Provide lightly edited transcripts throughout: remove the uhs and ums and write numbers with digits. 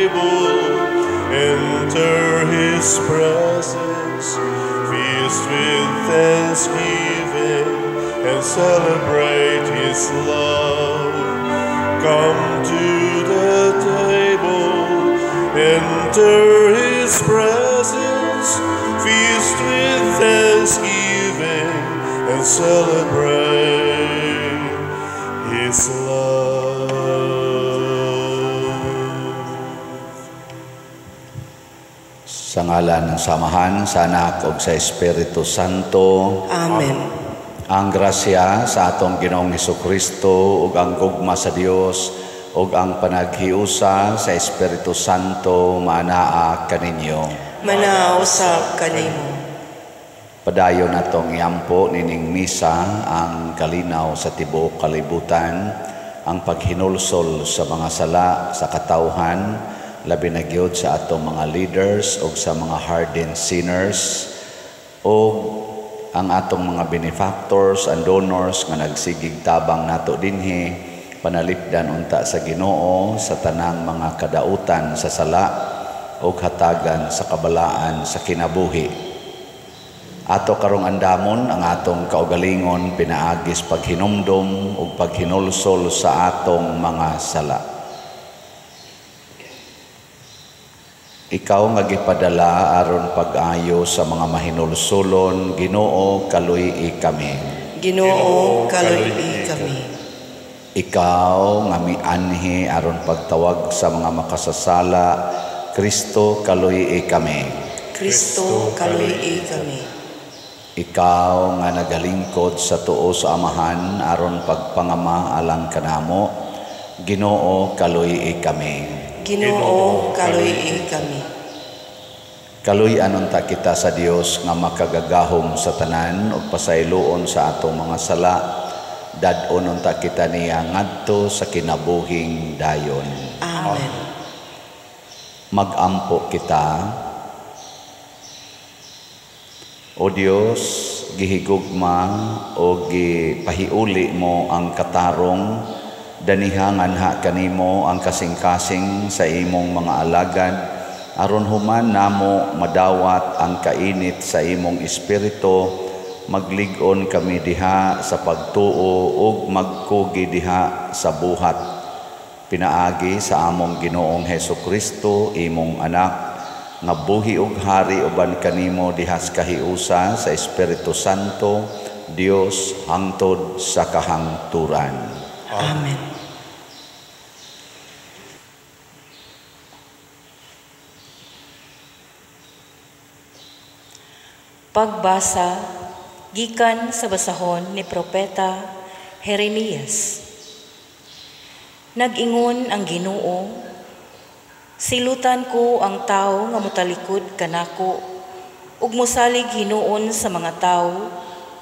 table, enter His presence, feast with thanksgiving, and celebrate His love. Come to the table, enter His presence, feast with thanksgiving, and celebrate His love. Sa ngalan ng Samahan, sa Anak ug sa Espiritu Santo. Amen. Ang grasya sa atong Ginoong Hesukristo ug ang gugma sa Dios ug ang panaghiusa sa Espiritu Santo maanaa kaninyo. Manaa usab kanimo. Padayon natong iampo nining misa ang kalinaw sa tibuok kalibutan, ang paghinulsol sa mga sala sa katawhan, labi na gyud sa atong mga leaders ug sa mga hardened sinners, ug ang atong mga benefactors and donors nga nagsigig tabang nato dinhi, panalipdan unta sa Ginoo sa tanang mga kadautan sa sala ug hatagan sa kabalaan sa kinabuhi. Ato karong andamon ang atong kaugalingon pinaagis paghinumdom ug paghinulsol sa atong mga sala. Ikaw nga gipadala aron pag-ayo sa mga mahinulsolon, Ginoo, kaluy-i kami. Ginoo, kaluy-i kami. Ikaw nga mianhi aron pagtawag sa mga makasasala, Kristo, kaluy-i kami. Kristo, kaluy-i kami. Ikaw nga nagalingkod sa tuo sa Amahan aron pagpangama alang kanamo, Ginoo, kaluy-i kami. Ginoo, kaluy-i kami. Kaluy-an unta kita sa Dios nga makagagahom sa tanan ug pasayloon sa atong mga sala. Dad-on unta kita niya ngadto sa kinabuhing dayon. Amen. Magampo kita. O Dios, gihigugma o gipahiuli mo ang katarong, daniha nganha kanimo ang kasing-kasing sa imong mga alagad, aron human namo madawat ang kainit sa imong espiritu, maglig-on kami diha sa pagtuo ug magkugi diha sa buhat. Pinaagi sa among Ginoong Hesukristo, imong anak, nga buhi ug hari uban kanimo dihas kahiusa sa Espiritu Santo, Dios hangtod sa kahangturan. Amen. Pagbasa gikan sa basahon ni Propeta Jeremias. Nag-ingon ang Ginoo, silutan ko ang tawo nga motalikod kanako ug mosalig hinuon sa mga tawo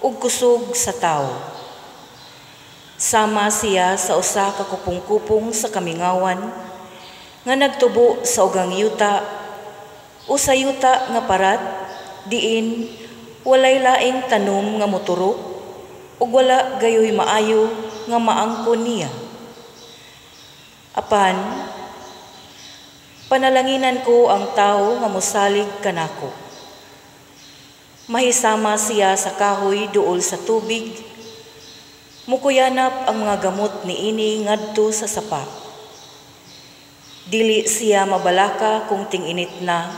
ug kusog sa tawo. Sama siya sa usa ka kupong-kupong sa kamingawan nga nagtubo sa ugang yuta o sa yuta nga parat diin walay laing tanom nga moturok ug wala gayoy maayo nga maangkon niya. Apan panalanginan ko ang tawo nga mosalig kanako. Mahisama siya sa kahoy duol sa tubig, mukuyanap ang mga gamot niini ngadto sa sapa. Dili siya mabalaka kung ting-init na,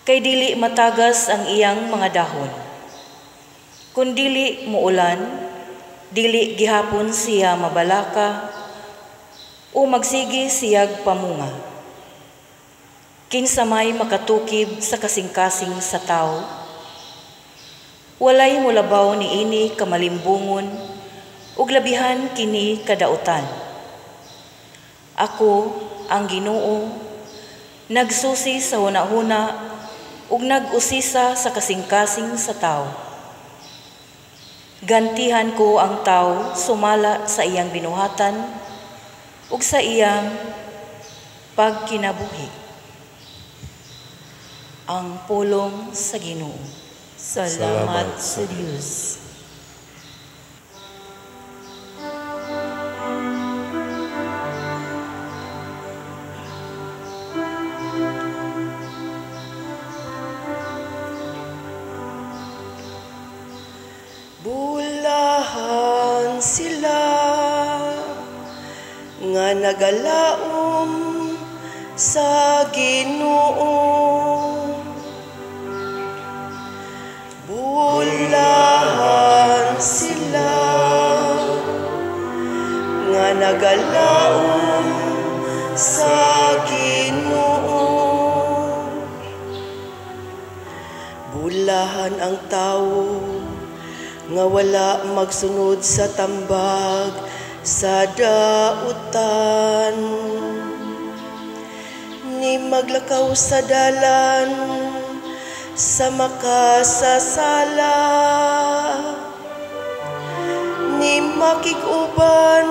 kay dili matagas ang iyang mga dahon. Kung dili muulan, dili gihapon siya mabalaka o magsigi siyag pamunga. Kinsa may makatukib sa kasing-kasing sa tao, walay mulabaw niini kamalimbungon ug labihan kini kadautan. Ako, ang Ginoo, nagsusi sa hunahuna ug nag-usisa sa kasing-kasing sa tao. Gantihan ko ang tao sumala sa iyang binuhatan ug sa iyang pagkinabuhi. Ang pulong sa Ginoo. Salamat sa Dios. nagalaom sa Ginoo. Bulahan sila nga nagalaom sa Ginoo. Bulahan ang tawo nga wala magsunod sa tambag sa dautan, ni maglakaw sa dalan sa makasasala, ni makig-uban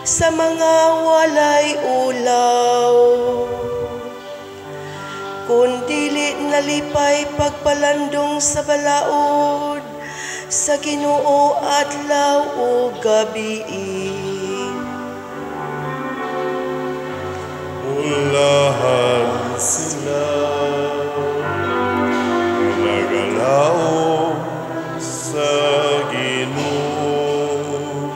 sa mga walay ulaw. Kun dili nalipay pagpalandong sa balaod sa Ginoo adlaw ug gabii. Bulahan sila nagalaom sa Ginoo.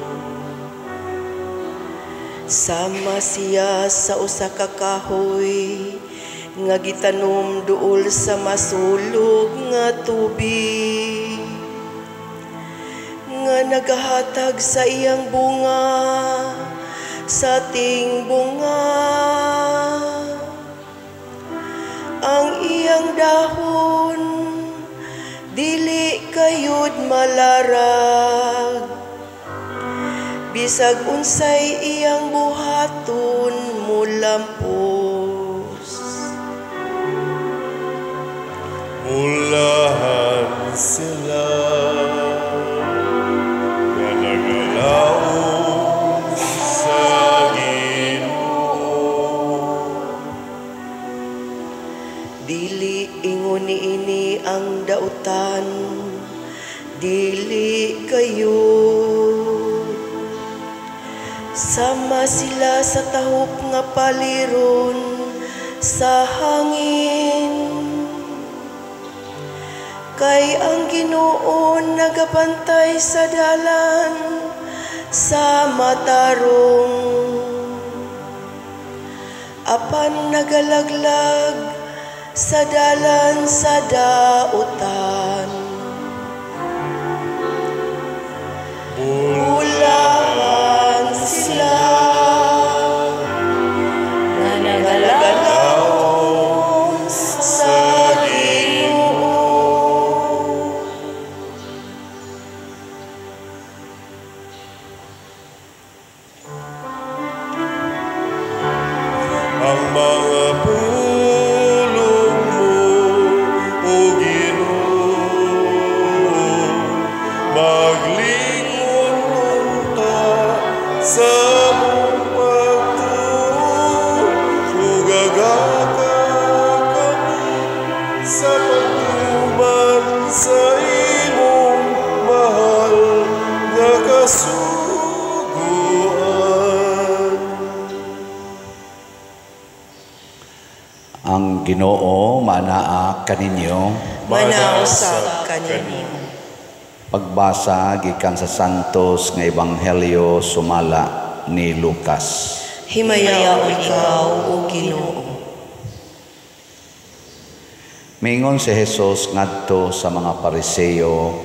Sama siya sa usa ka kahoy nga gitanom duol sa masulog nga tubig, nga nagahatag sa iyang bunga sa tingbunga. Ang iyang dahon dili kayod malarag, bisag unsay iyang buhaton mulampos. Bulahan sila nga nagalaom sa Ginoo. Dili ingon niini ang dautan, dili kayo. Sama sila sa tahop nga paliron sa hangin. Kay ang Ginoo nagabantay sa dalan sa matarong, apan nagalaglag sa dalan sa dautan. Bulahan sila nga nagalaom sa Ginoo. Ang mga pulong mo, O Ginoo, maglingon unta sa among pagtuo, ug agaka kami sa pagtuman sa imong mahal nga kasuguan. Ang Ginoo manaa kaninyo. Manaa usab kaninyo. Pagbasa gikan sa Santos nga Ebanghelyo sumala ni Lucas. Himayaon ikaw, o Ginoo. Mingon si Jesus ngadto sa mga Pariseo,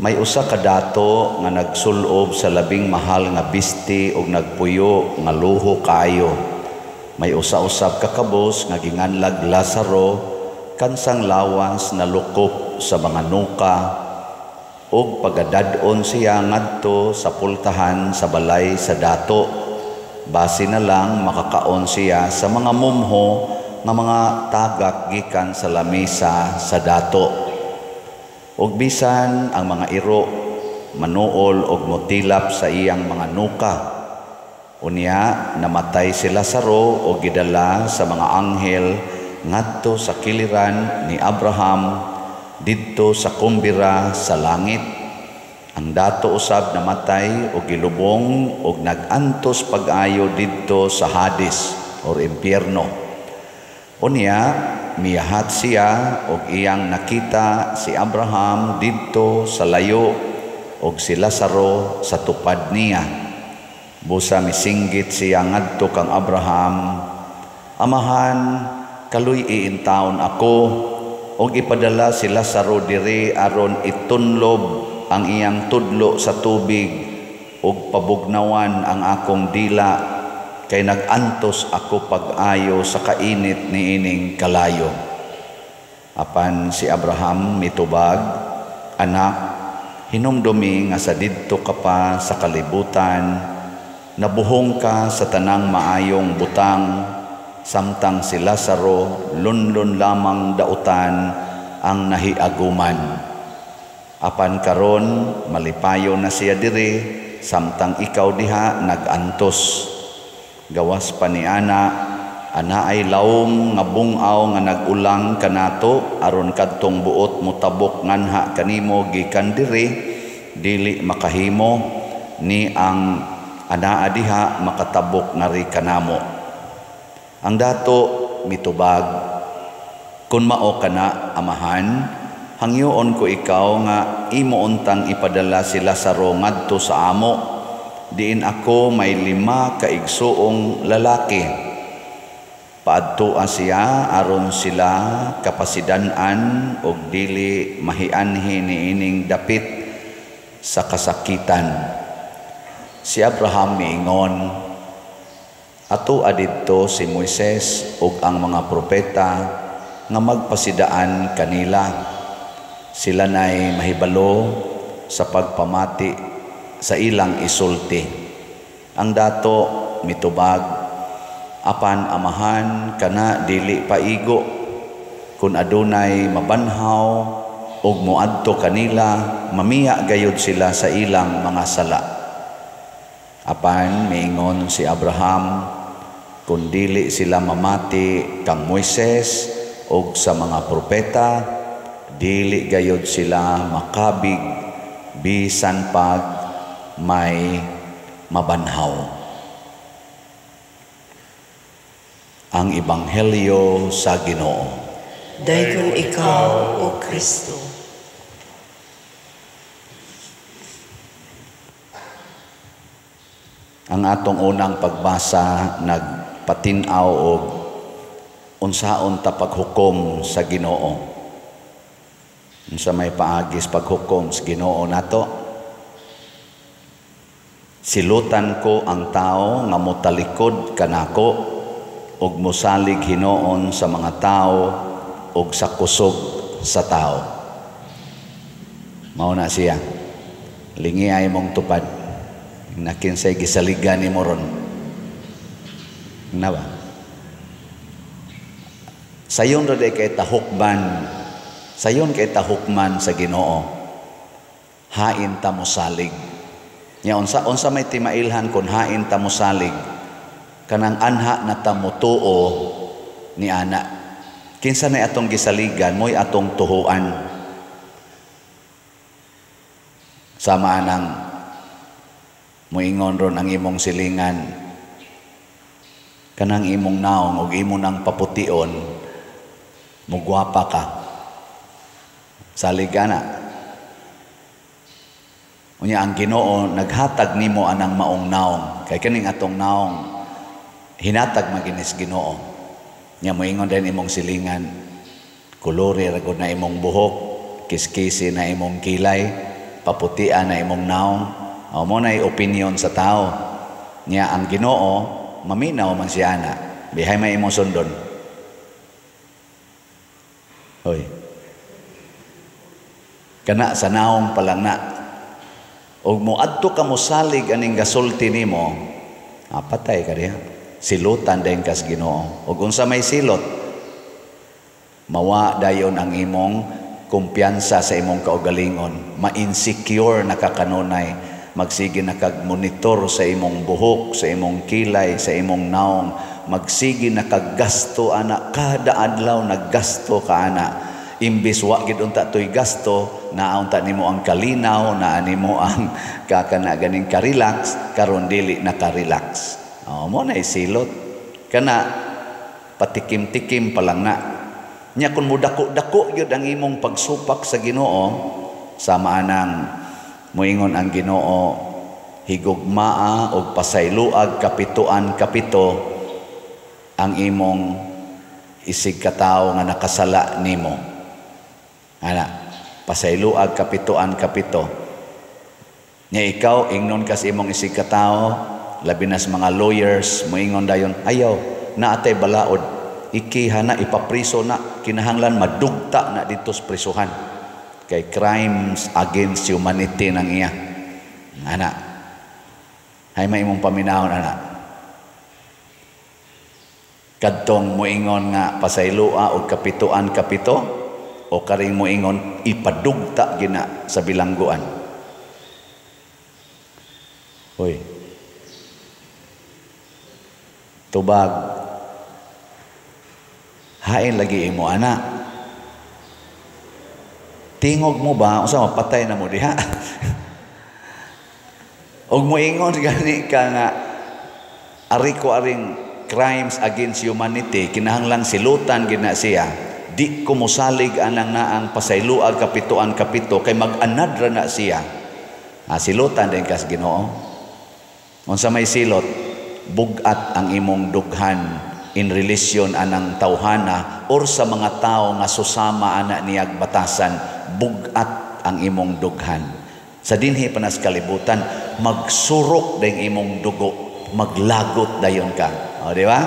may usa ka dato nga nagsulob sa labing mahal nga bisti ug nagpuyo nga luho kaayo. May usa-usab ka kabos nga ginganlag Lazaro kansang lawas na lukop sa mga nuka, ug pagadad-on siya ngadto sa pultahan sa balay sa dato. Basi na lang makakaon siya sa mga mumho nga mga tagak gikan sa lamesa sa dato. Ug bisan ang mga iro manuol og motilap sa iyang mga nuka. Unya namatay si Lazaro og gidala sa mga anghel ngadto sa kiliran ni Abraham didto sa kumbira sa langit. Ang dato usab namatay og gilubong og nag-antos pag-ayo didto sa Hades or impyerno. Unya miyahat siya og iyang nakita si Abraham didto sa layo og si Lazaro sa tupad niya. Busa misinggit siya ngadto kang Abraham, "Amahan, kaluy-i intawon ako og ipadala si Lazaro diri aron itunlob ang iyang tudlo sa tubig ug pabugnawan ang akong dila, kay nag-antos ako pag-ayo sa kainit niining kalayo." Apan si Abraham mitubag, "Anak, hinumdumi nga sa didto ka pa sa kalibutan, nabuhong ka sa tanang maayong butang, samtang si Lazaro lunlun lamang dautan ang nahiaguman. Apan karon malipayo na siya diri, samtang ikaw diha nag-antos. Gawas pa ni ana, ana ay lawom nga bungaw nga nag-ulang kanato aron kadtong buot motabok nganha kanimo gikan diri, dili makahimo ni ang anaa diha makatabok ngari kanamo." Ang dato mitubag, "Kun mao kana, amahan, hangyoon ko ikaw nga imo untang ipadala si Lazaro ngadto sa amo, diin ako may 5 ka igsuong lalaki. Paadtoa siya aron sila kapasidan-an og dili mahianhi niining dapit sa kasakitan." Si Abraham miingon, "Ato adidto si Moises ug ang mga propeta nga magpasidaan kanila. Sila nay mahibalo sa pagpamati sa ilang isulti." Ang dato mitubag, "Apan amahan, kana dili paigo. Kun adunay mabanhaw ug moadto kanila, mamiya gayud sila sa ilang mga sala." Apan miingon si Abraham, "Kun dili sila mamati kang Moises ug sa mga propeta, dili gayud sila makabig bisan pag may mabanhaw." Ang Ebanghelyo sa Ginoo. Dayon ikaw, O Kristo. Ang atong unang pagbasa nagpatin-aw og unsaon ta paghukom sa Ginoo. Unsa may paagis paghukom sa Ginoo nato? Silutan ko ang tao nga motalikod kanako ug mosalig hinuon sa mga tao ug sa kusog sa tao. Mao na siya. Lingi ay mong tupad. Nakinsay gisaligan ni moron. Na ba? Sayon ra day kay tahukman. Sayon kay tahukman sa Ginoo. Hain ta mosalig. Nya unsa may timailhan kun hain ta mosalig? Kanang anha na ta motuo ni ana. Kinsa nay atong gisaligan, mo'y atong tuhuan. Sama anang moingon ron ang imong silingan, kanang imong naong og imo nang papution, mugwapa ka. Salig ana. Unya ang Ginoo naghatag nimo anang maong naong, kay kaning atong naong hinatag maginis Ginoo. Nya moingon din imong silingan, kulori ra gud na imong buhok, kiskisi na imong kilay, paputian na imong naong. O mo na opinion sa tao. Nya ang Ginoo maminaw man siya ana. Bihay may imong sundon. Hoy. Kana sa naong pa lang na. Og moadto ka mosalig aning gasulti nimo, patay ka diha. Silutan dayon kas Ginoo. Og unsa may silot, mawa dayon ang imong kumpiyansa sa imong kaugalingon. Ma-insecure na ka kanunay. Magsige na kag monitor sa imong buhok, sa imong kilay, sa imong naong. Magsige na kag gasto ana, kada adlaw naggasto ka ana. Imbis wa gid unta toy gasto, naa unta nimo ang kalinaw, naa nimo ang kakana ganing ka-relax, karon dili na ka-relax. Oh, mo na isilot. Kana patikim-tikim pa lang na. Nya kun modako-dako gyud ang imong pagsupak sa Ginoo, sama anang moingon ang Ginoo, Higugmaa og pasayloag kapituan kapito ang imong isig katawo nga nakasala nimo. Ana, pasayloag kapituan kapito. Nya ikaw ingnon kas imong isig katawo, labi na sa mga lawyers, moingon dayon, ayaw, naatay balaod, ikiha na, ipapriso na, kinahanglan madugta na dito sa prisuhan. Kay crimes against humanity nang iya. Ana, hay may imong paminahon, ana. Kadtong moingon nga pasayloa og kapituan kapito, o karing moingon ipadugta gina sa bilangguan. Hoy. Tubag. Hain lagi imo ana. Tingog mo ba unsa mapatay na mo diha? Og moingon gani ka nga ari ko aring crimes against humanity, kinahanglan silutan gid na siya. Di ko mosalig anang naang pasayloag kapituan kapito kay mag-anad ra na siya. Ah, silutan din kas Ginoo. Unsa may silot, bugat ang imong dughan in relation anang tawhana or sa mga tao nga susama ana niyag batasan, bugat ang imong dughan. Sa dinhi pa nas kalibutan, magsurok dayong imong dugo, maglagot dayon ka. O, di ba?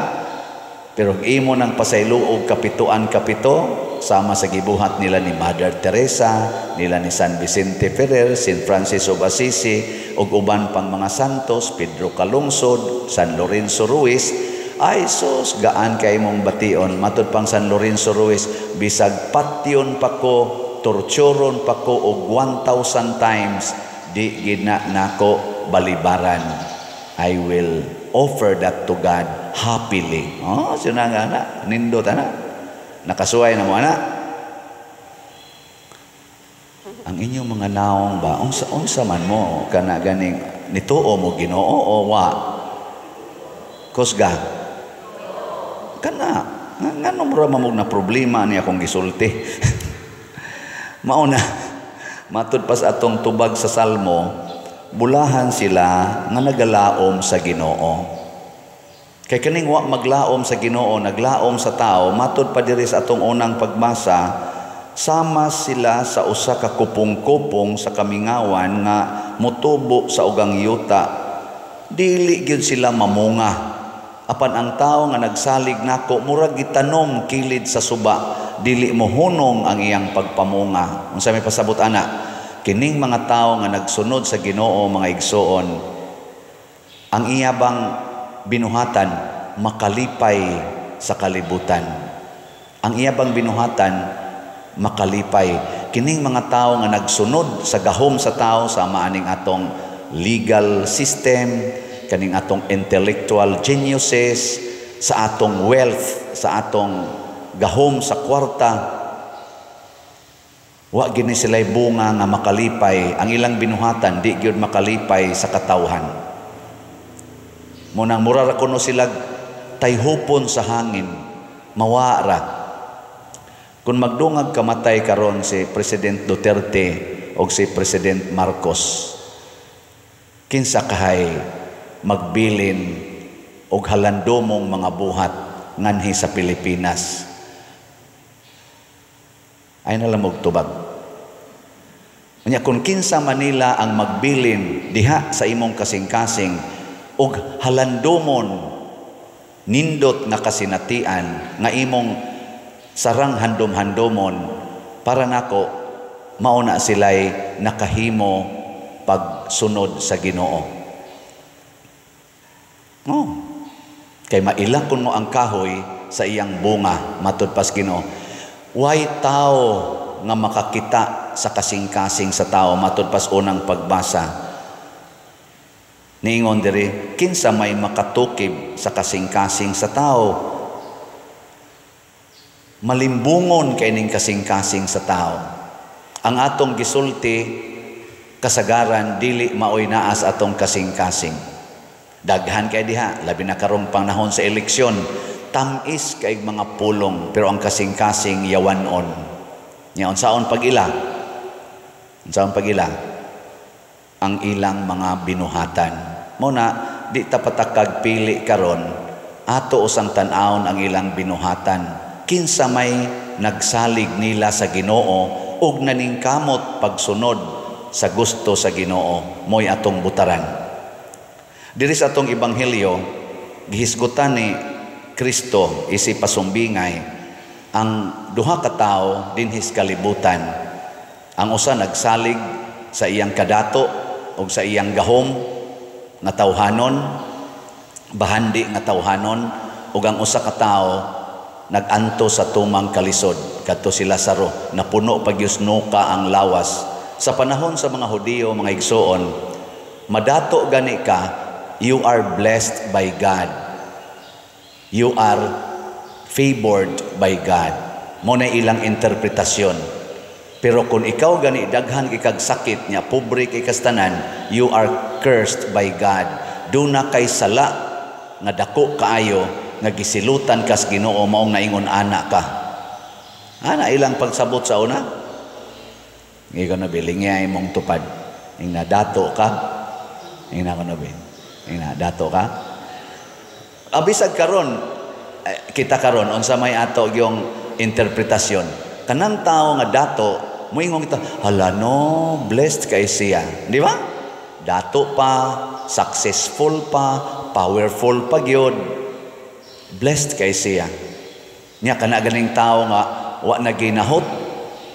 Pero imo nang pasayloog kapituan kapito, sama sa gibuhat nila ni Mother Teresa, nila ni San Vicente Ferrer, Saint Francis of Assisi, ug uban pang mga santos, Pedro Calungsod, San Lorenzo Ruiz. Ay sus, gaan kay mong bation. Matud pang San Lorenzo Ruiz, bisag patyon pa ko, torturon pa ko og 1,000 times, di gina nako balibaran. I will offer that to God happily. Oh, sino nga na? Nindot ana. Nakasuway na mo ana. Ang inyong mga naong ba, unsa man mo kana ganing nituo mo Ginoo o wa? Kusga. Kana ngano mura mamog na problema ni akong gisulti. Mao na matud pa sa atong tubag sa Salmo, bulahan sila nga nagalaom sa Ginoo. Kay kaning wa maglaom sa Ginoo, naglaom sa tao, matud pa diri sa atong unang pagbasa, sama sila sa usa ka kupong-kupong sa kamingawan nga motubo sa ugang yuta. Dili gyud sila mamunga. Apan ang tao nga nagsalig nako, murag gitanom kilid sa suba, dili mohunong ang iyang pagpamunga. Unsa may pasabot ana? Kining mga tao nga nagsunod sa Ginoo, mga igsoon, ang iya bang binuhatan makalipay sa kalibutan. Ang iya bang binuhatan makalipay. Kining mga tao nga nagsunod sa gahom sa tao, sama aning atong legal system, kaning atong intellectual geniuses, sa atong wealth, sa atong gahom sa kwarta, wa gini sila'y bunga nga makalipay. Ang ilang binuhatan di gyud makalipay sa katawhan. Munang mura ra kuno sila tayhupon sa hangin, mawara. Kung magdungag kamatay karon si President Duterte o si President Marcos, kinsa kahay magbilin og halandomong mga buhat nganhi sa Pilipinas? Ay nalamog tubag. Unya kung kinsa Manila ang magbilin diha sa imong kasing-kasing og halandomon nindot nga kasinatian nga imong sarang handom-handomon, para nako mao na sila'y nakahimo pagsunod sa Ginoo. Oh. Kay maila kun mo ang kahoy sa iyang bunga, matud pas Ginoo. Way tao nga makakita sa kasing-kasing sa tao, matud pas unang pagbasa. Niingon diri, kinsa may makatukib sa kasing-kasing sa tao? Malimbungon kay ning kasing-kasing sa tao. Ang atong gisulti kasagaran dili maoy naa sa atong kasing-kasing. Daghan kay diha, labi na karong panahon sa eleksyon, tamis kay mga pulong, pero ang kasing-kasing yawanon. Nya unsaon pag-ila? Unsaon pag-ila? ang ilang mga binuhatan. Mao na di ta patakag pili karon, ato usang tan-awon ang ilang binuhatan. Kinsa may nagsalig nila sa Ginoo ug naningkamot pagsunod sa gusto sa Ginoo, mo'y atong butaran. Diri sa atong ebanghelyo, gihisgutan ni Kristo isip pasumbingay ang duha ka tawo dinhis kalibutan. Ang usa nagsalig sa iyang kadato ug sa iyang gahom nga tawhanon, bahandi nga tawhanon, ug ang usa ka tawo nag-anto sa tumang kalisod, kadto si Lazaro, napuno pa gyud nuka ang lawas. Sa panahon sa mga Hudiyo, mga igsoon, madato gani ka, you are blessed by God. You are favored by God. Mao na ilang interpretasyon. Pero kung ikaw gani daghan kag sakit nya, pobre kay kastanan, you are cursed by God. Duna kay sala nga dako kaayo nga gisilutan kas Ginoo, maong naingon ana ka. Ana ilang pagsabot sa una. Ngigo na bilingya imong tupad. Ing nadato ka. Ing na ko na bin. Ing nadato ka. Abisag karon kita karon unsa may ato yung interpretasyon. Kanang tao nga dato, moingon kita, hala no, blessed kay siya. Di ba? Dato pa, successful pa, powerful pa gyud. Blessed kay siya. Nya kana ganing tao nga wa na ginahot.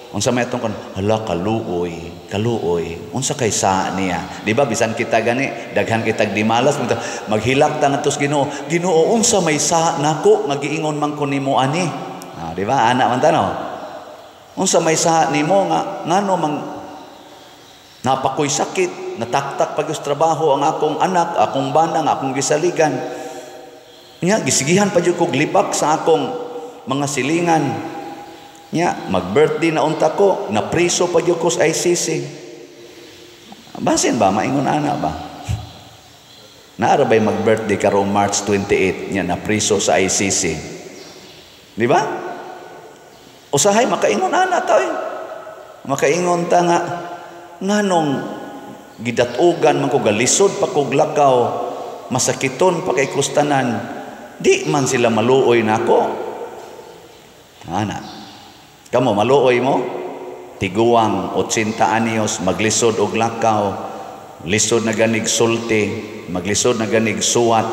Unsa may atong kon, hala, kaluoy, kaluoy. Unsa kay sa niya? Di ba bisan kita gani daghan kitag dimalas, maghilak ta ngadto sa Ginoo. Ginoo, unsa may sa nako nga giingon man ko nimo ani? Ah, di ba? Ana man ta, no? Unsa may sa nimo nga ngano mang napakoy sakit, nataktak pag trabaho ang akong anak, akong bana, akong gisaligan. Nya gisigihan pa jud kog libak sa akong mga silingan. Nya mag-birthday na unta ko, napriso pa jud ko sa ICC. Basin ba maingon ana ba? Naara bay mag-birthday karong March 28 nya napriso sa ICC? Di ba? Usahay makaingon ana ta eh. Makaingon ta nga nganong gidatugan man ko, galisod pa kog lakaw, masakiton pa kay kustanan, di man sila maluoy nako. Ana. Kamo maluoy mo? Tiguang 80 anyos maglisod og lakaw, lisod na ganig sulti, maglisod na ganig suwat.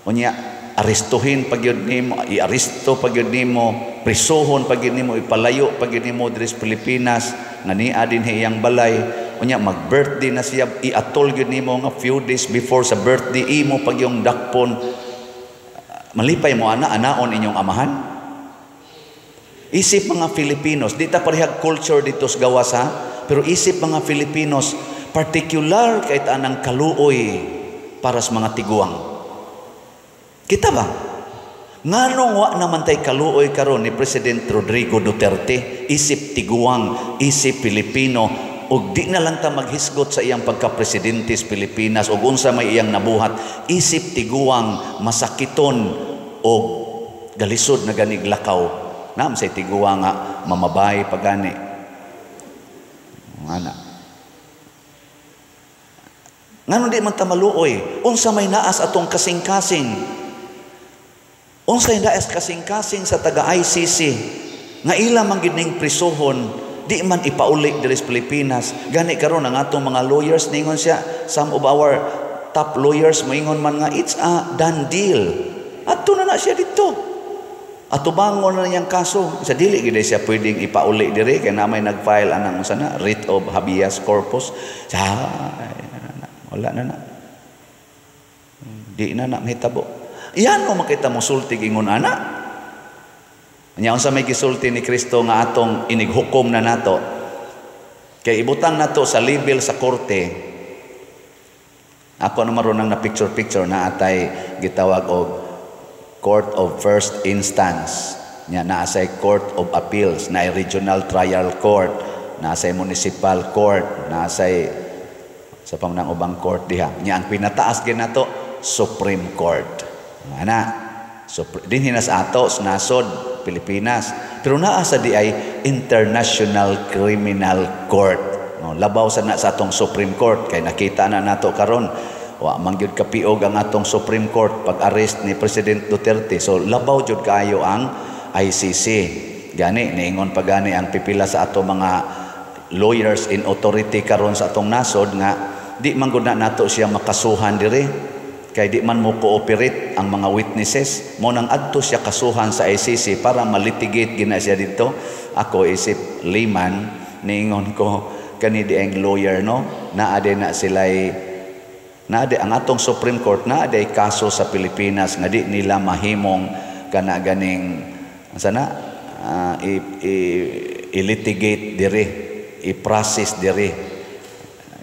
Unya arestuhin pa gyud nimo, iaresto pa gyud nimo, prisuhon pa gyud nimo, ipalayo pa gyud nimo diri sa Pilipinas nga niya dinhi iyang balay. Unya mag-birthday na siya, iatol gyud nimo nga few days before sa birthday imo pag yung dakpon. Malipay mo ana, anaon inyong amahan? Isip mga Filipinos, di ta parehag culture dito sa gawas ha, pero isip mga Filipinos, particular kay ta anang kaluoy para sa mga tiguang. Kita ba? Nganong wa naman tay kaluoy karon ni President Rodrigo Duterte, isip tiguang, isip Pilipino, ug di na lang ta maghisgot sa iyang pagka-presidente sa Pilipinas ug unsa may iyang nabuhat, isip tiguang masakiton og galisod na ganig lakaw. Naam say tiguang nga mamabay pagani. Ana. Ngano di man ta maluoy? Unsa may naas atong kasing-kasing? Unsa may naas kasing-kasing sa taga ICC nga ila man gid ning prisuhon, di man ipauli diri sa Pilipinas? Gani karon ang atong mga lawyers ningon siya, some of our top lawyers moingon man nga it's a done deal. Adto na na siya dito. Atubangon na niyang kaso. Sa dili gid siya pwedeng ipauli diri kay na may nag-file anang unsa na writ of habeas corpus. Sa wala na na. Di na na mahitabo. Yan mo makita mo sulti ingon ana. Nya unsa may gisulti ni Kristo nga atong inighukom na nato? Kay ibutang nato sa label sa korte. Ako na maron ang na picture-picture na atay gitawag og Court of First Instance. Nya naa say Court of Appeals, na Regional Trial Court, naa say Municipal Court, naa say sa pamanang ubang court diha. Nya ang pinataas gyud nato Supreme Court. Ana, dinhi na sa ato sa nasod Pilipinas, pero naa sa di ay International Criminal Court. Oh, labaw sa na sa atong Supreme Court kay nakita na nato karon wa man gyud kapiog ang atong Supreme Court pag-arrest ni President Duterte. So labaw jud kaayo ang ICC. Gani niingon pa gani ang pipila sa ato mga lawyers in authority karon sa atong nasod nga di man gud na nato siya makasuhan diri kay di man mo cooperate ang mga witnesses. Mo nang adto siya kasuhan sa ICC para malitigate gina siya dito. Ako isip layman, niingon ko kani di ang lawyer, no, naa di na sila'y naa di ang atong Supreme Court, naa di kaso sa Pilipinas nga di nila mahimong kana ganing sana i-litigate diri, i-process diri.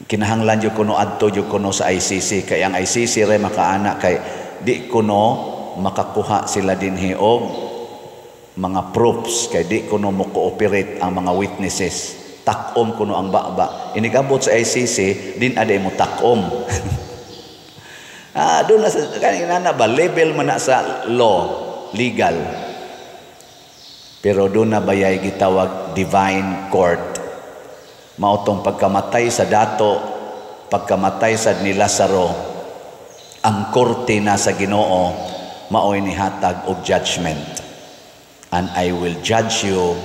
Kinahanglan jud kuno adto jud kuno sa ICC kay ang ICC ra makaana, kay di kuno makakuha sila dinhi og mga proofs kay di kuno mo cooperate ang mga witnesses. Takom kuno ang baba. Inigabot sa ICC din aday mo takom. Doon na sa kanina na ba level man na sa law, legal. Pero doon na bayay gitawag divine court. Mao tong pagkamatay sa dato, pagkamatay sa ni Lazaro, ang korte na sa Ginoo maoy nihatag og judgment. And I will judge you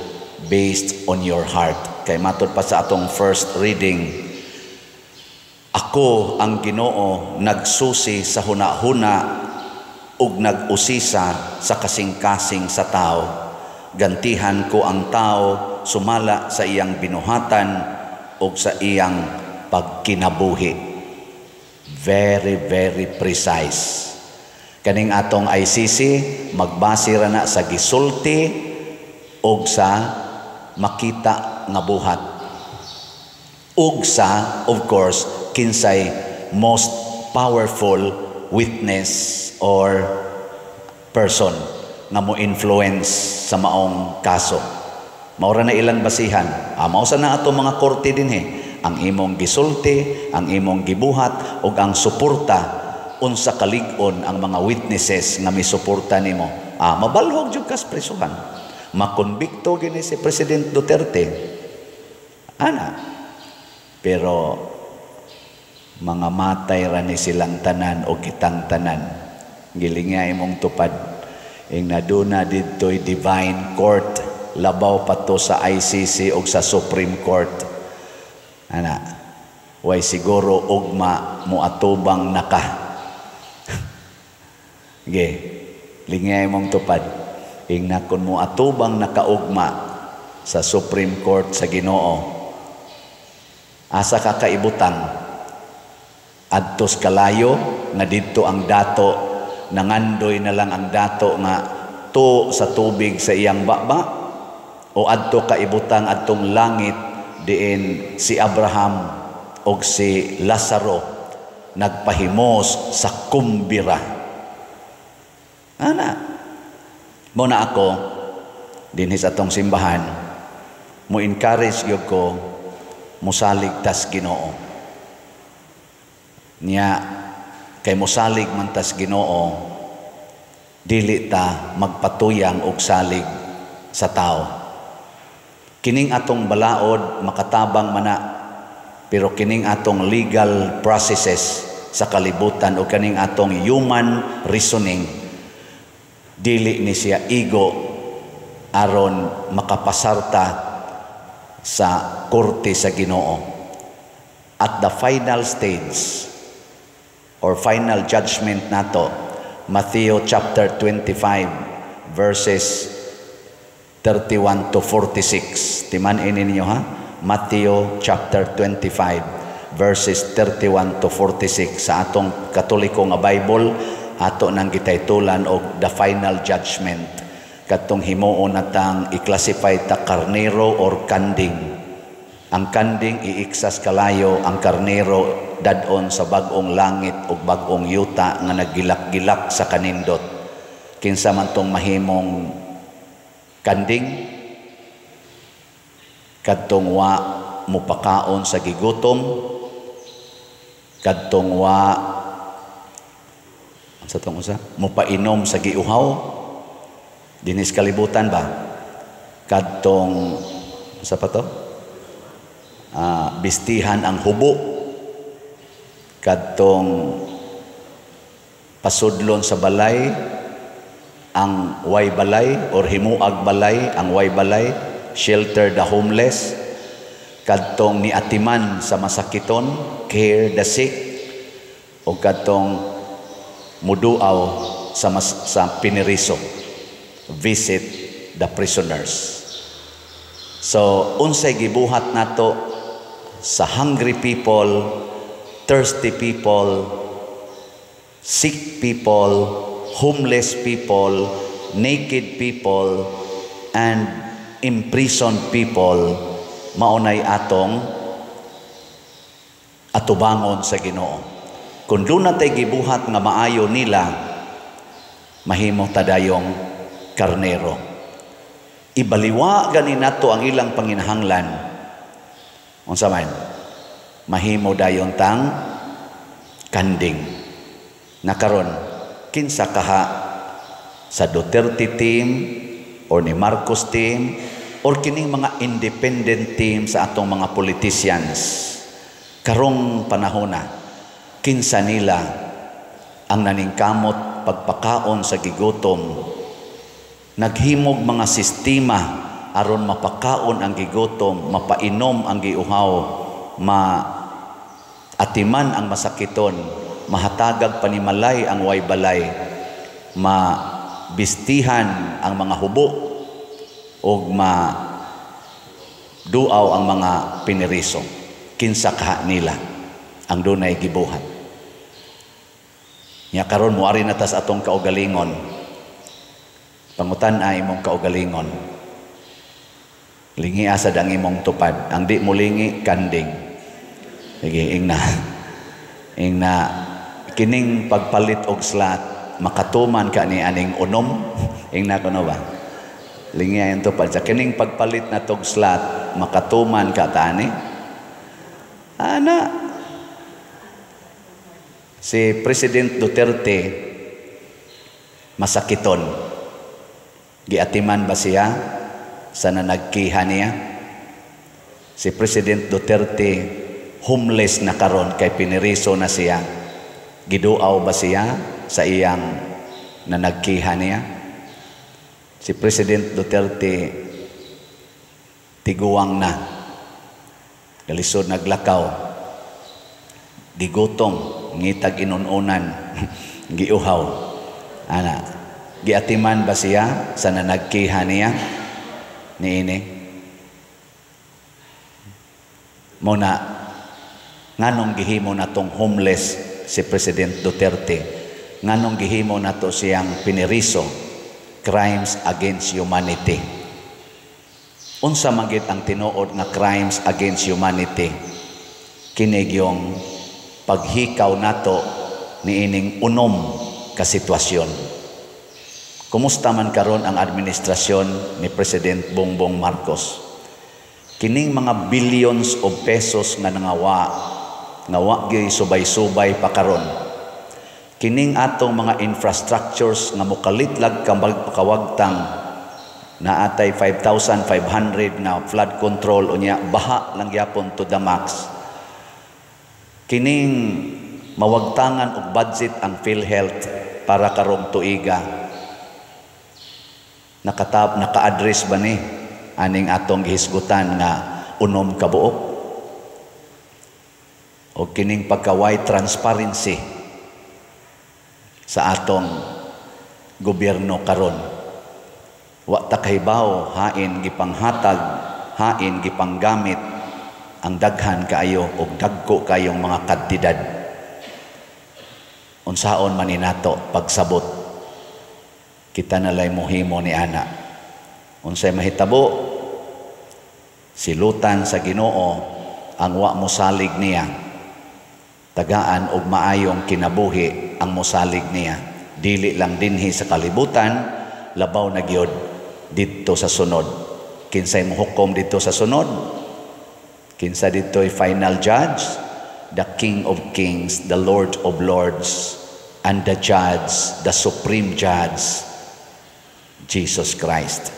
based on your heart. Kay matod pa sa atong first reading, ako ang Ginoo, nagsusi sa huna-huna ug nag-usisa sa kasing-kasing sa tao. Gantihan ko ang tao sumala sa iyang binuhatan ug sa iyang pagkinabuhi. Very, very precise. Kaning atong ICC, magbase ra na sa gisulti og sa makita nga buhat. Ug sa, of course, kinsay most powerful witness or person nga mo influence sa maong kaso. Maura na ilang basihan. Mao sa na ato mga korte dinhi. Ang imong gisulti, ang imong gibuhat ug ang suporta, unsa kalig-on ang mga witnesses nga misuporta nimo. Mabalhog jud kas presuhan. Makonbikto gini si President Duterte. Ana. Pero mga matay ra ni silang tanan o kitang tanan. Gilinga imong tupad. Ing naduna didto'y divine court, labaw pa to sa ICC o sa Supreme Court. Ana, way siguro ugma mo atubang naka. Ge, lingay mong tupad. Ing nakon mo atubang nakaugma sa Supreme Court sa Ginoo. Asa ka kaibutang? Adtos kalayo nga didto ang dato, nangandoy na lang ang dato nga to sa tubig sa iyang baba, o adto kaibutang adtong langit diin si Abraham og si Lazaro nagpahimos sa kumbira. Ana, mo na ako dinhi sa atong simbahan mo encourage gyud ko mosalig tas Ginoo. Nya kay mosalig man tas Ginoo, dili ta magpatuyang og salig sa tao. Kining atong balaod makatabang mana, pero kining atong legal processes sa kalibutan o kaning atong human reasoning, dili ni siya igo aron makapasarta sa korte sa Ginoo. At the final stage or final judgment nato, Matthew chapter 25 verses 31 to 46. Timan-i ninyo ha. Matthew chapter 25 verses 31 to 46 sa atong Katoliko nga Bible, ato nang gitaytulan og the final judgment, katong himuon natang i-classify ta karnero or kanding. Ang kanding iiksas kalayo, ang karnero dadon sa bag-ong langit ug bag-ong yuta nga naggilak-gilak sa kanindot. Kinsa man tong mahimong kanding? Kadtong wa mupakaon sa gigutom, kadtong wa sa tong usa mupainom sa giuhaw dinis kalibutan ba, kadtong sa pa to Bistihan ang hubo, kadtong pasudlon sa balay ang way balay or himuag balay ang way balay, shelter the homeless, kadtong niatiman sa masakiton, care the sick, o kadtong muduaw sa piniriso, visit the prisoners. So unsay gibuhat nato sa hungry people, thirsty people, sick people, homeless people, naked people, and imprisoned people, maunay atong atubangon sa Ginoo. Kung duna tay gibuhat nga maayo nila, mahimo tadayong karnero. Ibaliwa gani nato ang ilang panginahanglan. Unsa man? Mahimo dayon tang kanding. Nakaron, kinsa kaha sa Duterte team or ni Marcos team or kining mga independent team sa atong mga politicians karong panahona, kinsa nila ang naningkamot pagpakaon sa gigutom, naghimog mga sistema aron mapakaon ang gigutom, mapainom ang giuhaw, ma atiman ang masakiton, mahatagag panimalay ang way balay, mabistihan ang mga hubo, ug ma duaw ang mga piniriso? Kinsa kaha nila ang dunay gibuhat? Nya karon moari na tas atong kaugalingon. Pangutan ay imong kaugalingon. Lingi asad ang imong tupad. Ang di mo lingi, kanding. Sige, ingna. Ingna, kining pagpalit og slot, makatuman ka ni aning unom. Ingna ko no ba? Lingi ang tupad. Sa kining pagpalit na tog slot, makatuman ka tani? Ana. Si President Duterte masakiton. Giatiman ba siya sa nanagkiha niya? Si President Duterte homeless na karon kay piniriso na siya. Giduaw ba siya sa iyang nanagkiha niya? Si President Duterte tiguang na. Galisod naglakaw. Gigutom, ngitag inununan, giuhaw. Ana, giatiman ba siya sa nanagkiha niya? Niini. Muna, nganong gihimo natong homeless si President Duterte? Nganong gihimo nato siyang piniriso? Crimes against humanity. Unsa man gid ang tinuod nga crimes against humanity? Kini gyung paghikaw nato niining unom ka sitwasyon. Kumusta man karon ang administrasyon ni President Bongbong Marcos? Kining mga billions of pesos nga nangawa, nga wa gyud subay-subay pa karon. Kining atong mga infrastructures nga mokalit lag kawagtang naatay 5,500 nga flood control, unya baha lang gyapon to the max. Kining mawagtangan og budget ang PhilHealth para karong tuiga. Nakatap, naka-address ba ni aning atong gihisgutan nga unom ka buok? O kining pagkaway transparency sa atong gobyerno karon. Wa ta kahibaw hain gipanghatag, hain gipanggamit ang daghan kaayo og dagko kayong mga kantidad. Unsaon man ni nato pagsabot, kita nalay mohimo ni ana. Unsay mahitabo, silutan sa Ginoo ang wa mosalig niya. Tagaan og maayong kinabuhi ang mosalig niya. Dili lang dinhi sa kalibutan, labaw na gyud didto sa sunod. Kinsay mohukom didto sa sunod? Kinsa didto'y final judge? The King of Kings, the Lord of Lords, and the Judge, the Supreme Judge, Jesus Christ.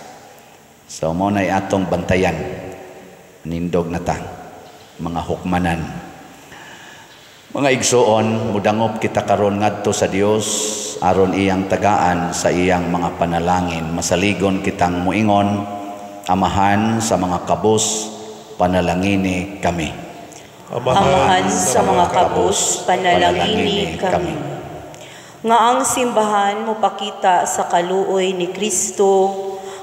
So, mo na'y atong bantayan. Nindog na ta. mga hukmanan. Mga igsoon, mudangop kita karon ngadto sa Dios aron iyang tagaan sa iyang mga panalangin. Masaligon kitang muingon, Amahan sa mga kabus, panalangini kami. Amahan sa mga kabus, panalangini kami. Nga ang simbahan mopakita sa kaluoy ni Kristo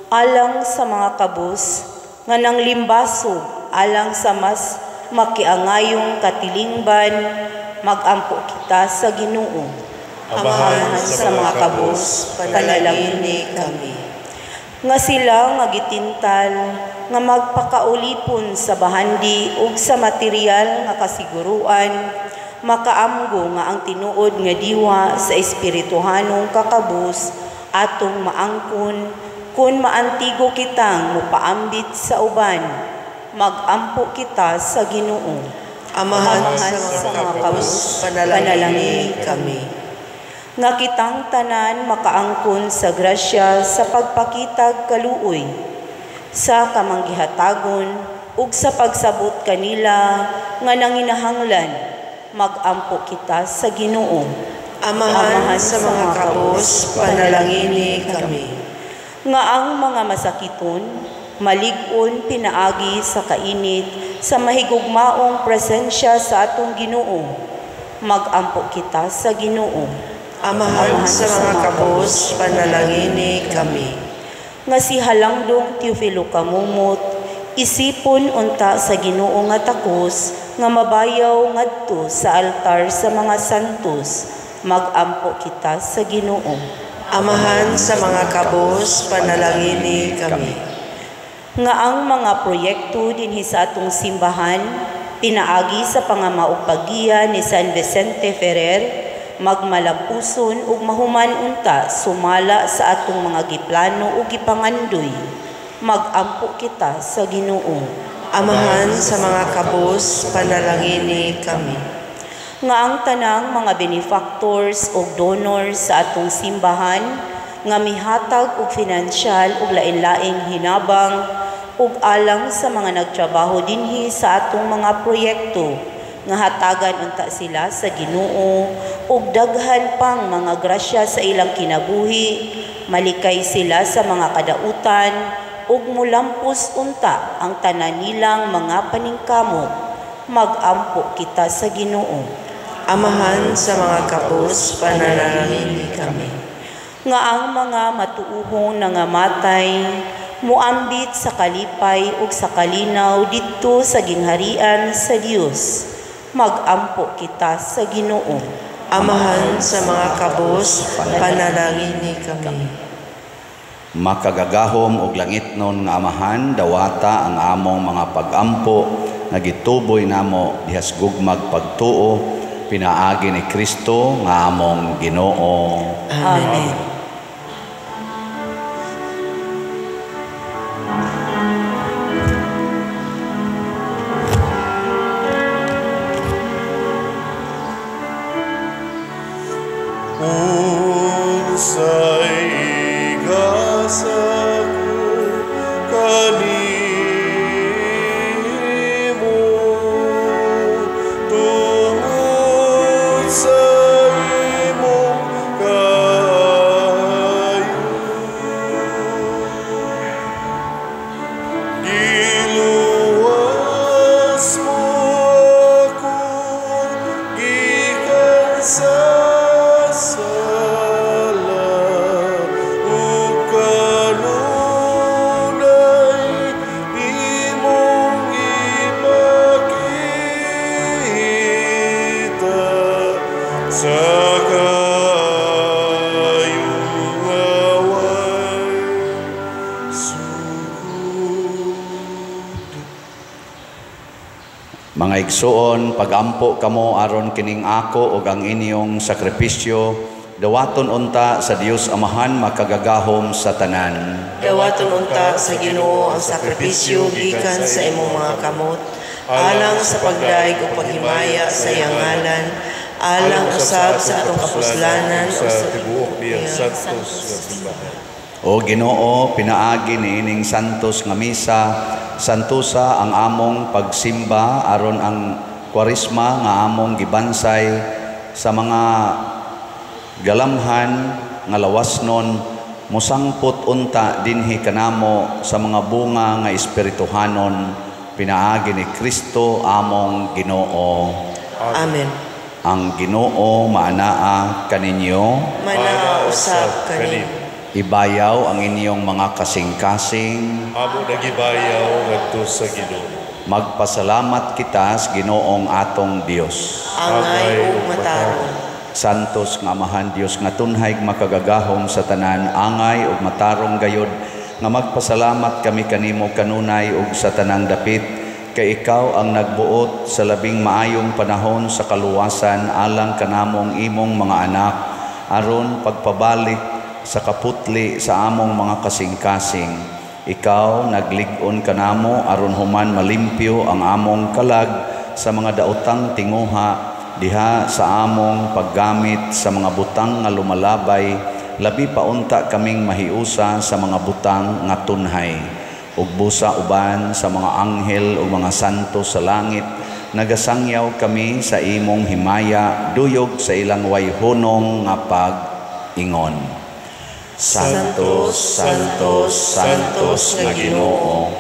alang sa mga kabus nga nanglimbasog alang sa mas makiangayong katilingban, magampo kita sa Ginoo. Amahan sa mga kabus, panalangini kami. Nga sila nga gitintal nga magpakaulipon sa bahandi ug sa material nga kasiguruan, makaamgo nga ang tinuod nga diwa sa espirituhanong kakabus atong maangkon kun maantigo kitang mupaambit sa uban. Magampo kita sa Ginoo. Amahan sa mga kabus, panalangini kami. Nga kitang tanan makaangkon sa grasya sa pagpakitag kaluoy, sa kamanggihatagon ug sa pagsabot kanila nga nanginahanglan, magampo kita sa Ginoo. Amahan sa mga kabus, panalangini kami. Nga ang mga masakiton malig-on pinaagi sa kainit sa mahigugmaong presensya sa atong Ginoo, magampo kita sa Ginoo. Amahan sa mga kabus, panalangini kami. Nga si Halangdong Teofilo Camomot, isipon unta sa Ginoo nga takos nga mabayaw ngadto sa altar sa mga santos, magampo kita sa Ginoo. Amahan sa mga kabus, panalangini kami. Nga ang mga proyekto dinhi sa atong simbahan pinaagi sa pangamaog paggiya ni San Vicente Ferrer, magmalampuson ug mahuman unta sumala sa atong mga giplano ug gipangandoy, magampo kita sa Ginoo. Amahan sa mga kabus, panalangini kami. Nga ang tanang mga benefactors ug donors sa atong simbahan nga mihatag og finansyal ug lain-laing hinabang ug alang sa mga nagtrabaho dinhi sa atong mga proyekto, nga hatagan unta sila sa Ginoo ug daghan pang mga grasya sa ilang kinabuhi, malikay sila sa mga kadautan ug mulampos unta ang tanan nilang mga paningkamot, magampo kita sa Ginoo. Amahan sa mga kabus, panalangini kami. Nga ang mga matuuhong nangamatay muambit sa kalipay ug sa kalinaw didto sa gingharian sa Dios, magampo kita sa Ginoo. Amahan sa mga kabus, panalangini kami. Makagagahom og langitnon nga Amahan, dawata ang among mga pagampo nga gituboy namo dihas gugmag pagtuo pinaagi ni Kristo nga among Ginoo. Amen. Unsay igasa ko kanimo tungod sa imong kaayo, giluwas mo ako gikan sa sala ug kanunay imong ipakita sa kaayo nga way sugod. Mga igsuon, pagampo kamo aron kining ako ug ang inyong sakripisyo dawaton unta sa Dios Amahan makagagahom sa tanan. Dawaton unta sa Ginoo ang sakripisyo gikan sa imong mga kamot, alang sa pagdaig o paghimaya sa iyang ngalan, alang usab sa atong kapuslanan sa o sa tibuok niyang santos nga simbahan. O Ginoo, pinaagi niining santos nga misa, santosa ang among pagsimba aron ang Kwaresma nga among gibansay sa mga galamhan nga lawasnon mosangpot unta dinhi kanamo sa mga bunga nga espirituhanon pinaagi ni Kristo among Ginoo. Amen. Ang Ginoo maanaa kaninyo, Manaa usab kanimo. Ibayaw ang inyong mga kasing-kasing. Amo nagibayaw ngadto sa Ginoo. Magpasalamat kita sa Ginoong atong Dios. Angay ug matarong. Santos nga Amahan Dios nga tunhay makagagahom sa tanan, angay ug matarong gayod nga magpasalamat kami kanimo kanunay ug sa tanang dapit, kay ikaw ang nagbuot sa labing maayong panahon sa kaluwasan alang kanamong imong mga anak aron pagpabalik sa kaputli sa among mga kasing-kasing. Ikaw naglig-on kanamo aron human malimpyo ang among kalag sa mga daotang tinguha diha sa among paggamit sa mga butang nga lumalabay, labi pa unta kaming mahiusa sa mga butang nga tunhay. Ug busa uban sa mga anghel ug mga santo sa langit, nagasangyaw kami sa imong himaya, duyog sa ilang wayhunong nga pag-ingon. Santos, Santos, Santos nga Ginoo,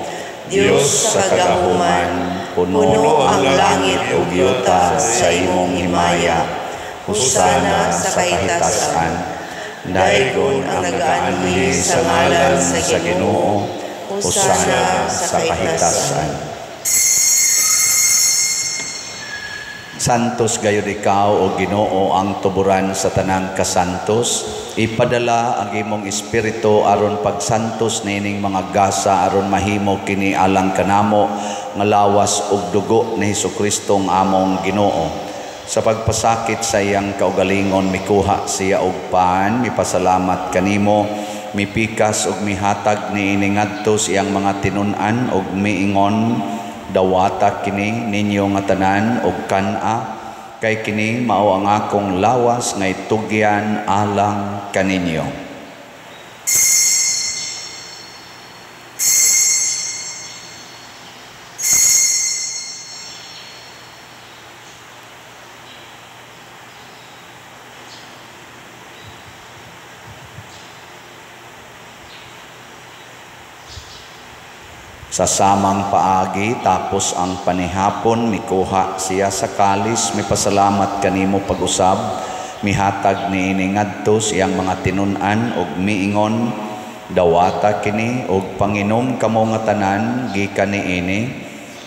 Dios sa kagahuman, puno ang langit ug yuta sa imong himaya. Hosana sa kahitasan. Daigon ang nagaanhi sa ngalan sa Ginoo. Hosana sa kahitasan. Santos gayud ikaw o Ginoo ang tuburan sa tanang kasantos. Ipadala ang imong espiritu aron pagsantos niining mga gasa aron mahimo kini alang kanamo nga lawas ug dugo ni Hesukristo ang among Ginoo. Sa pagpasakit sa iyang kaugalingon mikuha siya og pan, mipasalamat kanimo, mipikas ug mihatag niini ngadto sa iyang mga tinun-an ug miingon, dawata kini ninyo nga tanan og kan-a, kay kini mao ang akong lawas nga itugyan alang kaninyo. Sa samang paagi, tapos ang panihapon, mikuha siya sa kalis, mipasalamat kanimo pag-usab, mihatag niini ngadto sa iyang mga tinun-an ug miingon, dawata kini ug panginom kamo nga tanan gikan niini,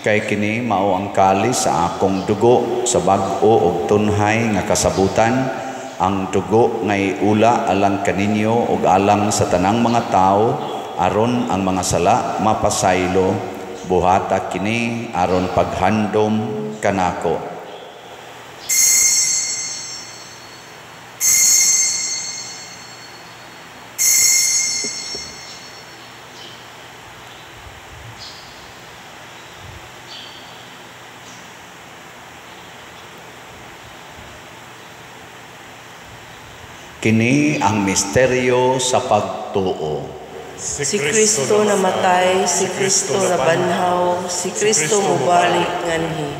kay kini mao ang kalis sa akong dugo sa bag-o ug tunhay nga kasabutan, ang dugo nga iula alang kaninyo ug alang sa tanang mga tawo, aron ang mga sala mapasaylo, buhata kini aron paghandom kanako. Kini ang misteryo sa pagtuo. Si Kristo namatay, si Kristo nabanhaw, si Kristo mobalik nganhi.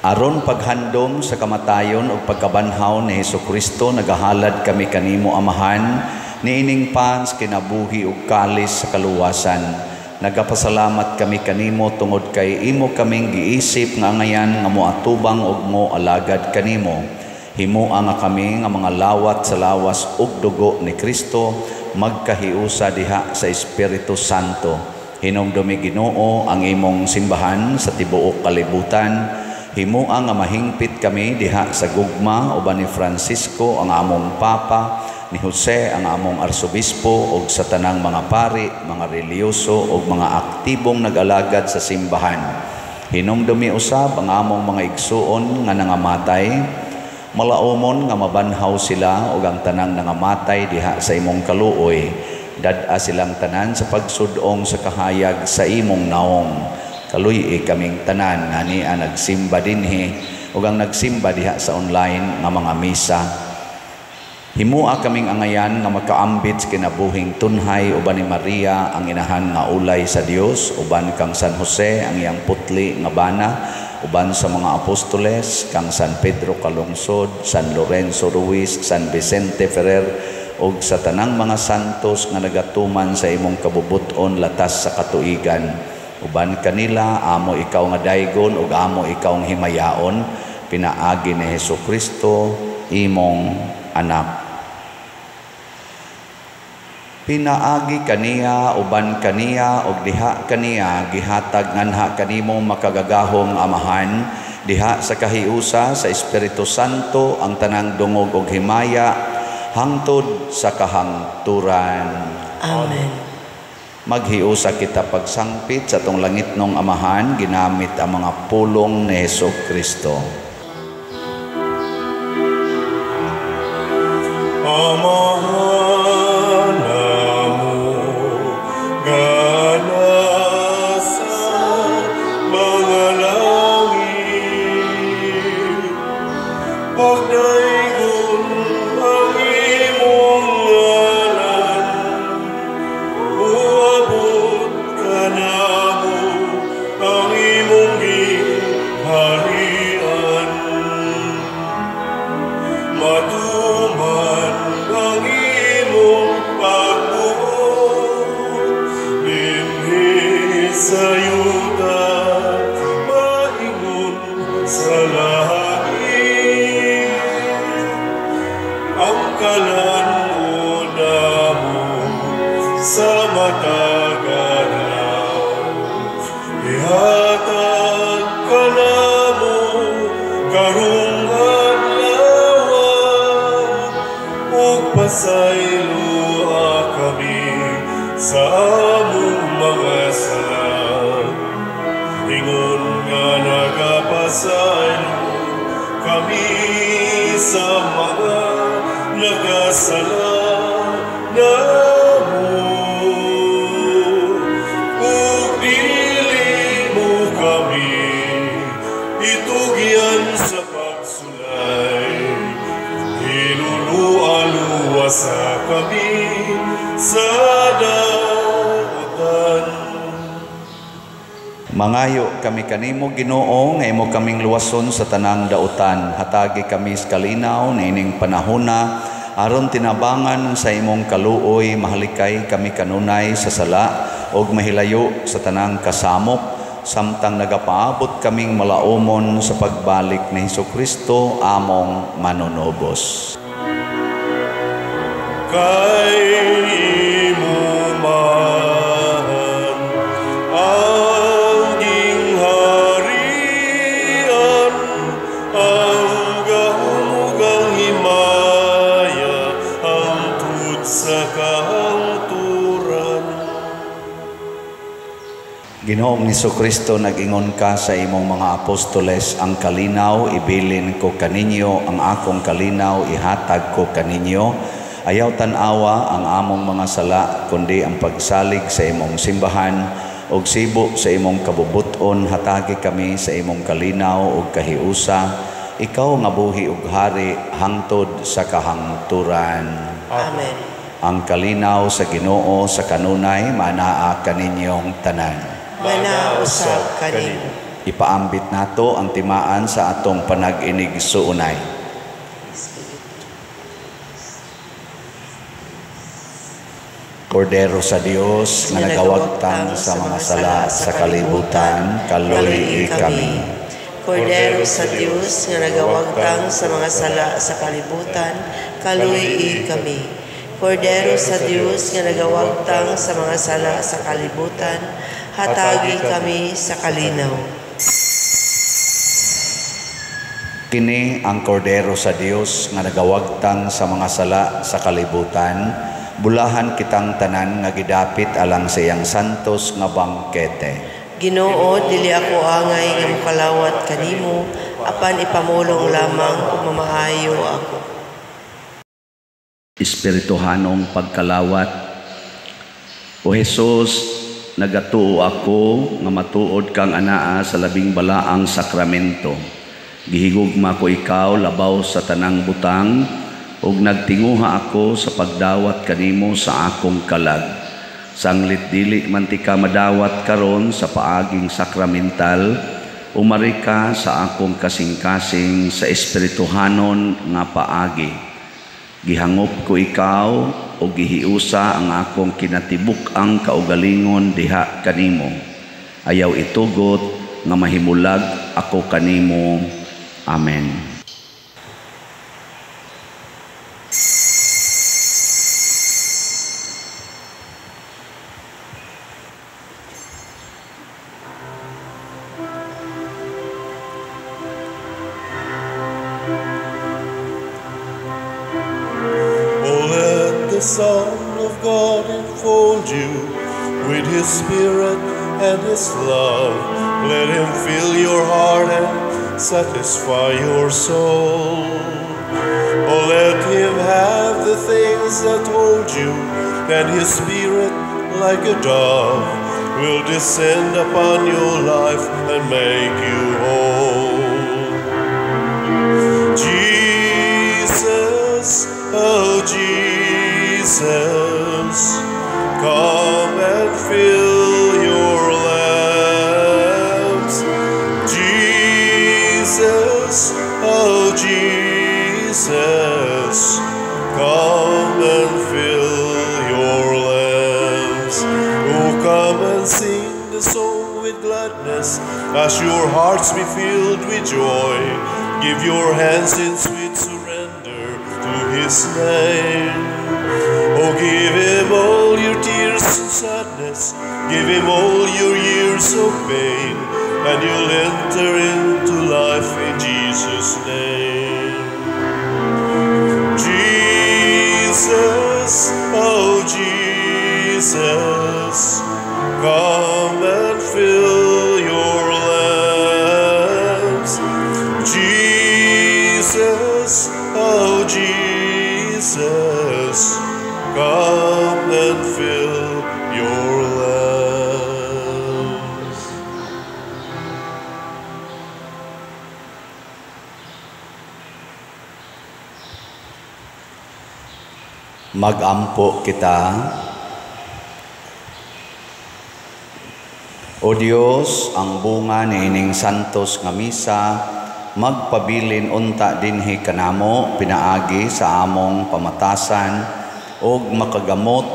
Aron paghandom sa kamatayon ug pagkabanhaw ni Hesukristo, nagahalad kami kanimo Amahan, niining pans kinabuhi ug kalis sa kaluwasan. Nagapasalamat kami kanimo tungod kay imo kaming giisip nga angayan nga moatubang ug moalagad kanimo. Himoa nga kami nga mga lawat sa lawas ug dugo ni Kristo, magkahiusa diha sa Espiritu Santo. Hinumdumi Ginoo ang imong simbahan sa tibuok kalibutan. Himoa nga mahingpit kami diha sa gugma uban ni Francisco ang among Papa, ni Jose ang among Arsobispo ug sa tanang mga pari, mga relihiyoso ug mga aktibong nag-alagad sa simbahan. Hinumdumi usab ang among mga igsuon nga nangamatay, malaumon nga mabanhaw sila ug ang tanang nangamatay diha sa imong kaluoy. Dad-a silang tanan sa pagsudong sa kahayag sa imong naong. Kaluy-i kaming tanan nga nia nagsimba dinhi ug ang nagsimba diha sa online nga mga misa. Himua kaming angayan nga makaambit sa kinabuhing tunhay uban ni Maria ang inahan nga ulay sa Dios, uban kang San Jose ang iyang putli nga bana, uban sa mga apostoles kang San Pedro Calungsod, San Lorenzo Ruiz, San Vicente Ferrer ug sa tanang mga santos nga nagatuman sa imong kabubut-on latas sa katuigan. Uban kanila amo ikaw nga daygon ug amo ikaw ang himayaon, pinaagi ni Hesukristo imong anak. Pinaagi kaniya, uban kaniya, ug diha kaniya, gihatag nganha kanimo makagagahom Amahan, diha sa kahiusa sa Espiritu Santo ang tanang dungog ug himaya hangtod sa kahangturan. Amen. Maghiusa kita pagsangpit sa atong langitnong Amahan, ginamit ang mga pulong ni Hesus Kristo. Amahan namo, gana sa mga langit, pagdaygon ang imong ngalan, uabot kanamo ang imong gingharian. Matuman ang imong pagbuot dinhi sa yuta, maingon sa langit. Ang kalan-on namo sa matag adlaw, ihatag kanamo karong adlaw, ug pasayloa kami sa among mga sala, ingon nga nagapasaylo kami sa mga nakasala namo. Ug dili mo kami itugyan sa pagsulay, hinulualuwasa kami sa dautan. Mangayo kami kanimo Ginoo nga imo kaming luwason sa tanang dautan. Hatagi kami sa kalinaw niining panahona aron tinabangan sa imong kaluoy, mahalikay kami kanunay sa sala ug mahilayo sa tanang kasamok, samtang nagapaabot kaming malaumon sa pagbalik ni Hesukristo among manunubos. Kay imo man ang gingharian, ang gahom ug ang himaya, hangtod sa kahangturan. Ginoong Hesukristo, nag-ingon ka sa imong mga apostoles, ang kalinaw ibilin ko kaninyo, ang akong kalinaw ihatag ko kaninyo. Ayaw tan-awa ang among mga sala, kundi ang pagsalig sa imong simbahan ug sibo sa imong kabubut-on. Hatagi kami sa imong kalinaw ug kahiusa, ikaw nga buhi ug hari hangtod sa kahangturan. Amen. Ang kalinaw sa Ginoo sa kanunay manaa kaninyong tanan. Manaa usab kanimo. Ipaambit nato ang timaan sa atong panag-inig suunay. Kordero sa Dios nga nagawagtang sa mga sala sa kalibutan, kaluoy kami. Kordero sa Dios nga nagawagtang sa mga sala sa kalibutan, kaluoy kami. Kordero sa Dios nga nagawagtang sa mga sala sa kalibutan, hatagi kami sa kalinaw. Kini ang Kordero sa Dios nga nagawagtang sa mga sala sa kalibutan, bulahan kitang tanan nga gidapit alang sa iyang santos nga bangkete. Ginoo, dili ako angay nga mokalawat kanimo, apan ipamulong lamang ug mamaayo ako. Espirituhanong pagkalawat. O Hesus, nagatuo ako nga matuod kang anaa sa labing balaang sakramento. Gihigugma ko ikaw labaw sa tanang butang, ug nagtinguha ako sa pagdawat kanimo sa akong kalag. Sanglit dili man tika madawat karon sa paaging sakramental, umari ka sa akong kasing-kasing sa espirituhanon nga paagi. Gihangop ko ikaw o gihiusa ang akong kinatibuk-ang kaugalingon diha kanimo. Ayaw itugot nga mahimulag ako kanimo. Amen. The Son of God enfold you with His Spirit and His love. Let Him fill your heart and satisfy your soul. Oh, let Him have the things that hold you, and His Spirit, like a dove, will descend upon your life and make you whole. Jesus, oh Jesus, come and fill your lamps. Jesus, oh Jesus, come and fill your lamps. Oh, come and sing the song with gladness, as your hearts be filled with joy. Give your hands in sweet surrender to His name. Oh, give Him all your tears and sadness, give Him all your years of pain, and you'll enter into life in Jesus' name. Jesus, oh Jesus, come and fill your lamps. Jesus, oh Jesus, come and fill your lamps. Magampo kita. O Dios, ang bunga niining santos nga misa magpabilin unta dinhi kanamo pinaagi sa among pamatasan ug makagamot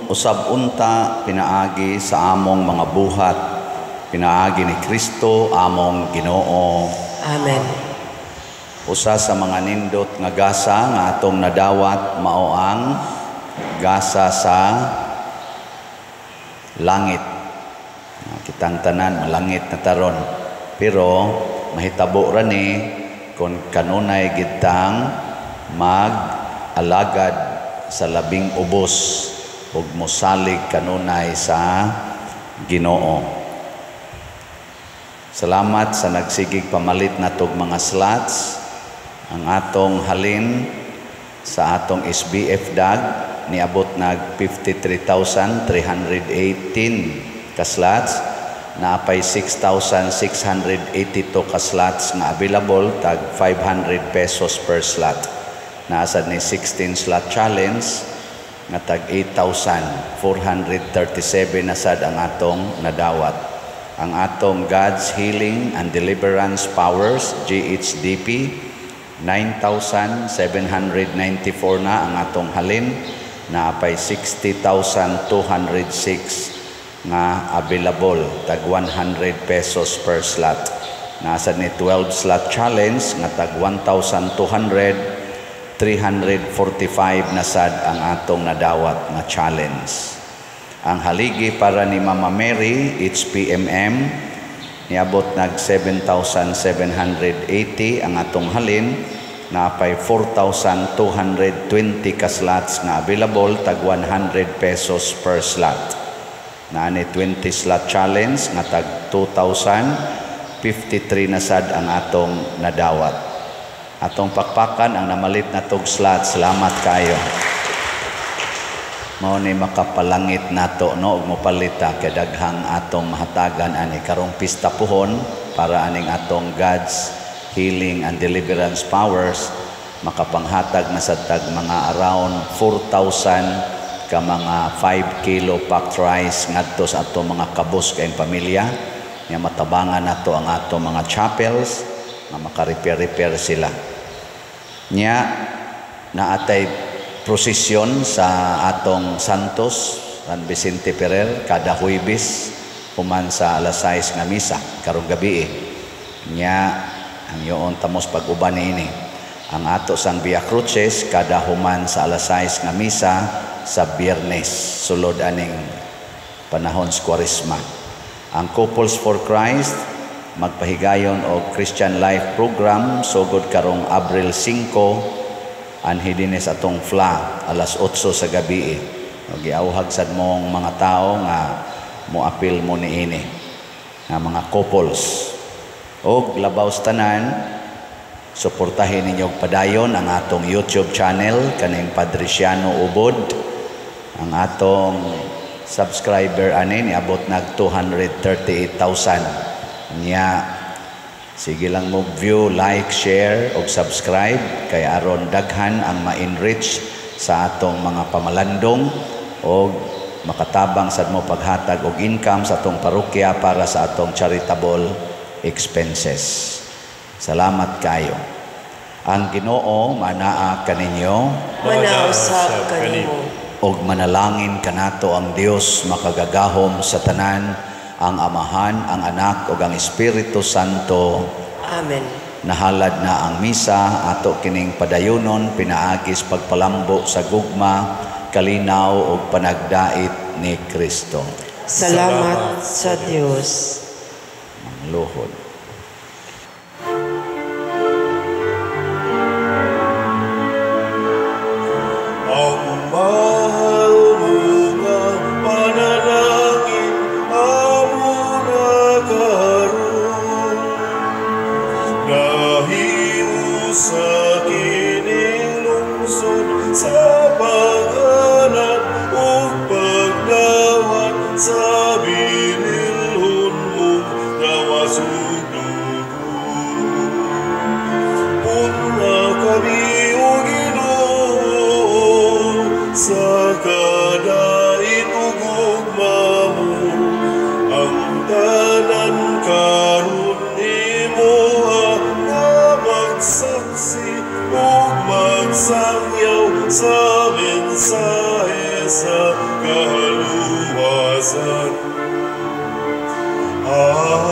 usab unta pinaagi sa among mga buhat, pinaagi ni Kristo among Ginoo. Amen. Usa sa mga nindot nga gasa nga atong nadawat mao ang gasa sa langit. Kitang tanan malangit na taron, pero mahitabo ra ni kon kanunay gitang mag-alagad sa labing ubos ug mosalig kanunay sa Ginoo. Salamat sa nagsigig pamalit natog mga slots. Ang atong halin sa atong SBF DAG niabot nag 53,318 ka slots, naapay 6,682 ka slots nga available, tag 500 pesos per slot. Naasad ni 16 slot challenge nga tag 8,437 na sad ang atong nadawat. Ang atong God's Healing and Deliverance Powers GHDP 9,794 na ang atong halin, naapay 60,206 nga available, tag 100 pesos per slot. Nasa ni 12 slot challenge nga tag 1,200, 345 na sad ang atong nadawat nga challenge. Ang haligi para ni Mama Mary HPMM niabot nag 7,780 ang atong halin, naapay 4,220 ka slots nga available, tag 100 pesos per slot. Naani 20 slot challenge nga tag 2,053 na sad ang atong nadawat. Atong pakpakan ang namalit na tog slot. Salamat kayo. Mao ni makapalangit nato, no, ug mopalit ta kay daghang atong mahatagan ani karong pista puhon para aning atong God's Healing and Deliverance Powers. Makapanghatag na sad tag mga around 4,000 ka mga 5 kilo packed rice ngadto sa ato mga kabus kayong pamilya nga matabangan nato ang ato mga chapels nga maka-repair-repair sila. Nya naatay prosesyon sa atong Santos San Vicente Ferrer kada Huwebes human sa alas 6 nga misa karong gabi. Nya ang yoon tamos pag-uban niini ang ato sang Via Crucis kada human sa alas 6 nga misa sa Biyernes sulod aning panahon sa Kwaresma. Ang Couples for Christ magpahigayon og Christian Life Program sugod karong Abril 5 anhi dinhi sa atong FLA alas 8 sa gabi. Og giauhag sad mong mga tao nga moapil mo niini nga mga couples. Og labaw sa tanan, suportahin ninyo og padayon ang atong YouTube channel kaning Padriciano Ubod. Ang atong subscriber ani niabot nag 238,000. Nya sige lang mo view, like, share og subscribe kay aron daghan ang ma-enrich sa atong mga pamalandong og makatabang sad mo paghatag og income sa atong parokya para sa atong charitable expenses. Salamat kayo. Ang Ginoo manaa kaninyo, Manaa usab kanimo. Og manalangin kanato ang Dios makagagahom sa tanan, ang Amahan, ang Anak ug ang Espiritu Santo. Amen. Nahalad na ang misa ato kining padayonon pinaagis pagpalambo sa gugma, kalinaw ug panagdait ni Kristo. Salamat sa Dios. Luhod. Ang mahal mo nga panalangin amo na karon, nahiusa kining lungsod sa pag-anad ug pagdawat sa binilhon mong gawas ug dugo. Puna kami, O Ginoo, sa kadait ug gugma mo, ang tanan karon imoha nga magsaksi ug magsangyaw sa mensahe sa kaluwasan. Amen.